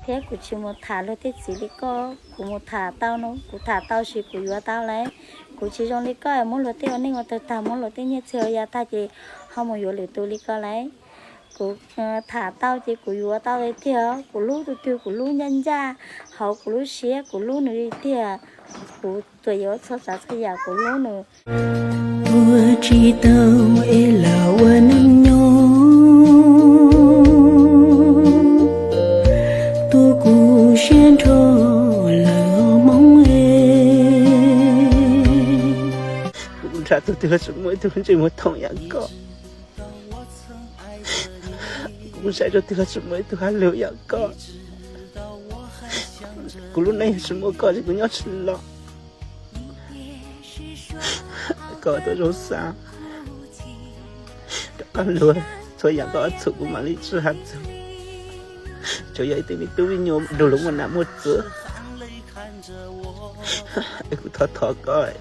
Thiab kuv tsis mus tham luag tej txiv li koj, kuv mus tham tau no, kuv tham tau ces kuv yuav tau lawm. Kuv tsis zoo li koj muab luag tej ua neej ua tawg tag, muab luag tej nyiaj txiag ua ya tag ces ho mus yuav lwm tus li koj lawm. Kuv tham tau ces kuv yuav tau li tiag, kuv hlub tus twg kuv hlub ncaj ncaj, hauv kuv lub siab kuv hlub nws li tiag. Kuv txawm yuav txhua tsav txhua yam kuv hlub nws. Ua tsis tau es lam ua neej nyob, tua kuv siab nrho lawm Hmoob es. Kuv nrhiav tus twg los tsis muaj ib tug ntsej muag thoom yam koj. Kuv saib tus twg los tsis muaj ib tug hauj lwm yam koj. Kuv lub neej yog tsis muaj koj ces kuv nyob tsis los. Koj tuaj zoo xav rov qab luag, txhua yam koj txhum kuv mam li tsis hais txog. Tsuas yog ib tug me tub me nyuam du lug muaj nam muaj txwv. Kuv thov thov koj,